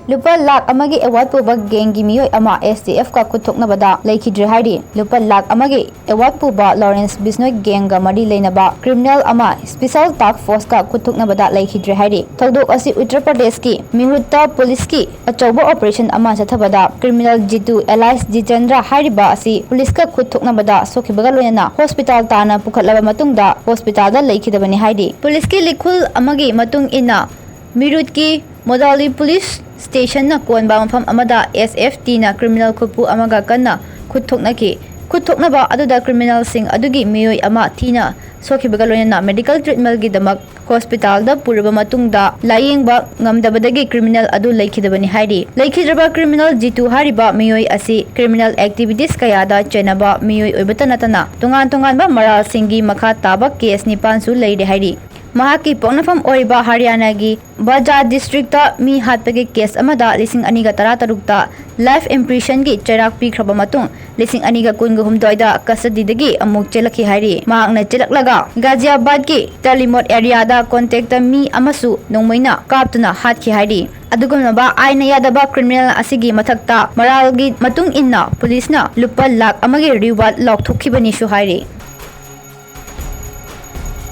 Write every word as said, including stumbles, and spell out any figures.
ꯂꯨꯄꯥ ꯂꯥꯈ ꯑꯃꯒꯤ ꯑꯦꯋꯥꯔꯗ ꯄꯨꯕ ꯒꯦꯡꯒꯤ ꯃꯤꯑꯣꯏ ꯑꯃ ꯑꯦꯁ ꯇꯤ ꯑꯦꯐꯀ ꯈꯨꯠ ꯊꯣꯛꯅꯕꯗ ꯂꯩꯈꯤꯗ꯭ꯔꯦ ꯍꯥꯏꯔꯤ꯫ ꯂꯨꯄꯥ ꯂꯥꯈ ꯑꯃꯒꯤ ꯑꯦꯋꯥꯔꯗ ꯄꯨꯕ ꯂꯣꯔꯦꯟꯁ ꯕꯤꯁꯅꯣꯏ ꯒꯦꯡꯒ ꯃꯔꯤ ꯂꯩꯅꯕ ꯀ꯭ꯔꯤꯃꯤꯅꯦꯜ ꯑꯃ ꯁ꯭ꯄꯦꯁꯦꯜ ꯇꯥꯁꯛ ꯐꯣꯔꯁꯀ ꯈꯨꯠ ꯊꯣꯛꯅꯕꯗ ꯂꯩꯈꯤꯗ꯭ꯔꯦ ꯍꯥꯏꯔꯤ꯫ ꯊꯧꯗꯣꯛ ꯑꯁꯤ ꯎꯠꯇꯔ ꯄ꯭ꯔꯗꯦꯁꯀꯤ ꯃꯤꯍꯨꯠꯇ ꯄꯨꯂꯤꯁꯀꯤ ꯑꯆꯧꯕ ꯑꯣꯄꯔꯦꯁꯟ ꯑꯃ ꯆꯠꯊꯕꯗ ꯀ꯭ꯔꯤꯃꯤꯅꯦꯜ ꯖꯤꯇꯨ ꯑꯦꯂꯥꯏꯁ ꯖꯤꯇꯦꯟꯗ꯭ꯔ ꯍꯥꯏꯔꯤꯕ ꯑꯁꯤ ꯄꯨꯂꯤꯁꯀ ꯈꯨꯠ ꯊꯣꯛꯅꯕꯗ ꯁꯣꯛꯈꯤꯕꯒ ꯂꯣꯏꯅꯅ ꯍꯣꯁꯄꯤꯇꯥꯜ ꯇꯥꯟꯅ ꯄꯨꯈꯠꯂꯕ ꯃꯇꯨꯡꯗ ꯍꯣꯁꯄꯤꯇꯥꯜꯗ ꯂꯩꯈꯤꯗꯕꯅꯤ ꯍꯥꯏꯔꯤ꯫ ꯄꯨꯂꯤꯁꯀꯤ ꯂꯤꯈꯨꯜ ꯑꯃꯒꯤ ꯃꯇꯨꯡ ꯏꯟꯅ ꯃꯤꯔꯨꯠꯀꯤ ꯃꯣꯗꯥꯂꯤ ꯄꯨꯂꯤꯁ ꯁ꯭ꯇꯦꯁꯟꯅ ꯀꯣꯟꯕ ꯃꯐꯝ ꯑꯃꯗ ꯑꯦꯁ ꯑꯦꯐ ꯇꯤꯅ ꯀ꯭ꯔꯤꯃꯤꯅꯦꯜ ꯈꯨꯠꯄꯨ ꯑꯃꯒ ꯀꯟꯅ ꯈꯨꯠ ꯊꯣꯛꯅꯈꯤ꯫ ꯈꯨꯠ ꯊꯣꯛꯅꯕ ꯑꯗꯨꯗ ꯀ꯭ꯔꯤꯃꯤꯅꯦꯜꯁꯤꯡ ꯑꯗꯨꯒꯤ ꯃꯤꯑꯣꯏ ꯑꯃ ꯊꯤꯅ ꯁꯣꯛꯈꯤꯕꯒ ꯂꯣꯏꯅꯅ ꯃꯦꯗꯤꯀꯦꯜ ꯇ꯭ꯔꯤꯠꯃꯦꯟꯒꯤꯗꯃꯛ ꯍꯣꯁꯄꯤꯇꯥꯜꯗ ꯄꯨꯔꯕ ꯃꯇꯨꯡꯗ ꯂꯥꯌꯦꯡꯕ ꯉꯝꯗꯕꯗꯒꯤ ꯀ꯭ꯔꯤꯃꯤꯅꯦꯜ ꯑꯗꯨ ꯂꯩꯈꯤꯗꯕꯅꯤ ꯍꯥꯏꯔꯤ꯫ ꯂꯩꯈꯤꯗ꯭ꯔꯕ ꯀ꯭ꯔꯤꯃꯤꯅꯦꯜ ꯖꯤꯇꯨ ꯍꯥꯏꯔꯤꯕ ꯃꯤꯑꯣꯏ ꯑꯁꯤ ꯀ꯭ꯔꯤꯃꯤꯅꯦꯜ ꯑꯦꯛꯇꯤꯚꯤꯇꯤꯁ ꯀꯌꯥꯗ ꯆꯦꯟꯅꯕ ꯃꯤꯑꯣꯏ ꯑꯣꯏꯕꯇ ꯅꯠꯇꯅ ꯇꯣꯉꯥꯟ ꯇꯣꯉꯥꯟꯕ ꯃꯔꯥꯜꯁꯤꯡꯒꯤ ꯃꯈꯥ ꯇꯥꯕ ꯀꯦꯁ ꯅꯤꯄꯥꯟꯁꯨ ꯂꯩꯔꯦ ꯍꯥꯏꯔꯤ꯫ ꯃꯍꯥꯛꯀꯤ ꯄꯣꯛꯅꯐꯝ ꯑꯣꯏꯔꯤꯕ ꯍꯔꯤꯌꯥꯅꯥꯒꯤ ꯕꯖꯥ ꯗꯤꯁꯇ꯭ꯔꯤꯛꯇ ꯃꯤ ꯍꯥꯠꯄꯒꯤ ꯀꯦꯁ ꯑꯃꯗ ꯂꯤꯁꯤꯡ ꯑꯅꯤꯒ ꯇꯔꯥꯇꯔꯨꯛꯇ ꯂꯥꯏꯐ ꯏꯝꯄ꯭ꯔꯤꯁꯟꯒꯤ ꯆꯩꯔꯥꯛ ꯄꯤꯈ꯭ꯔꯕ ꯃꯇꯨꯡ, ꯂꯤꯁꯤꯡ ꯑꯅꯤꯒ ꯀꯨꯟꯒ ꯍꯨꯝꯗꯣꯏꯗ ꯀꯁꯇꯗꯤꯗꯒꯤ ꯑꯃꯨꯛ ꯆꯦꯜꯂꯛꯈꯤ ꯍꯥꯏꯔꯤ꯫ ꯃꯍꯥꯛꯅ ꯆꯦꯜꯂꯛꯂꯒ ꯒꯥꯖꯤꯌꯥꯕꯥꯗꯀꯤ ꯇꯂꯤꯃꯣꯠ ꯑꯦꯔꯤꯌꯥꯗ ꯀꯣꯟꯇꯦꯛꯇ ꯃꯤ ꯑꯃꯁꯨ ꯅꯣꯡꯃꯩꯅ ꯀꯥꯞꯇꯨꯅ ꯍꯥꯠꯈꯤ ꯍꯥꯏꯔꯤ꯫ ꯑꯗꯨꯒꯨꯝꯂꯕ ꯑꯥꯏꯟꯅ ꯌꯥꯗꯕ ꯀ꯭ꯔꯤꯃꯤꯅꯦꯜ ꯑꯁꯤꯒꯤ ꯃꯊꯛꯇ ꯃꯔꯥꯜꯒꯤ ꯃꯇꯨꯡ ꯏꯟꯅ ꯄꯨꯂꯤꯁꯅ ꯂꯨꯄꯥ ꯂꯥꯈ ꯑꯃꯒꯤ ꯔꯤꯋꯥꯔꯗ ꯂꯥꯎꯊꯣꯛꯈꯤꯕꯅꯤꯁꯨ ꯍꯥꯏꯔꯤ꯫